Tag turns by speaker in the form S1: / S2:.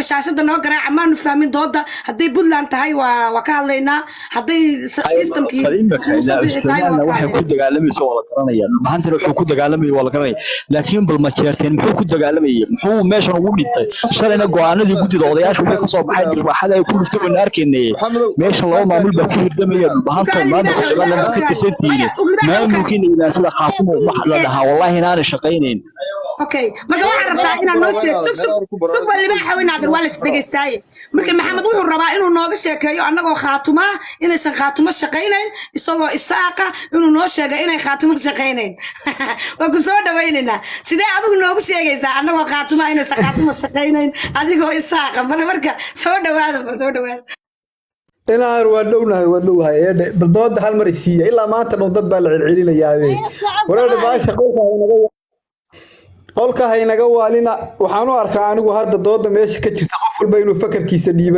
S1: Shaashada noo garaaca. Maanu fahmin dooda. Hadday Puntland tahay waa ka hadlaynaa, hadday systemkii
S2: Bal imika
S1: Muuse
S2: ilaa
S1: Bixi tahayna
S2: Somaliland
S1: waa ka
S2: waxay ku
S1: hadlaynaa.
S2: dagaalamayso waa la garanaya. Dhulbahantana wuxuu ku dagaalamayay waa la garanaya, laakiin bal ma jeerteen? Muxuu ku dagaalamayay? Muxuu meeshan ugu dhintay? Shalayna go'aanadii guddida odayaasha wixii kasoo baxay, dirwaaxada ay ku dhuftay waynu arkaynay.
S3: Maxamedow.
S2: Meeshan laba maamul baa ku hirdamaya. Dhulbahanta maamulka Somaliland baa ka tirsantihiin. Maamulkiina ilaa sida Qaatumo wax la dhahaa, wallahi inaanay shaqaynayn.
S1: Okay, marka waxaad rabtaa inaad noo sheeg. Sug, sug, sug. Waa libaaxa weynaadir, waa la isdhegaystaaye. Marka Maxamed wuxuu rabaa inuu nooga sheekeeyo annagoo Khaatumaa inaysan Khaatumo shaqaynayn, isagoo Isaaqa inuu noo sheego inay Khaatumo shaqaynayn. Waa ku soo dhawaynaynaa. Sidee adigu noogu sheegaysaa annagoo Khaatumaa inaysan Khaatumo shaqaynayn, adigoo Isaaqa? Marka soo dhawaada, mar soo dhawaada.
S4: Inaan waa dhownahay, waa dhownahay. Eedhe, bal dooda hal mar isiiya. Ilaa maanta dhow dad baa la celcelinayaabe. Wareedhe, baasha qolka haynaga waalina. Waxaan u arkaa anigu hadda dooda meesha ka jirta qof walba inuu fakarkiisa dhiiba.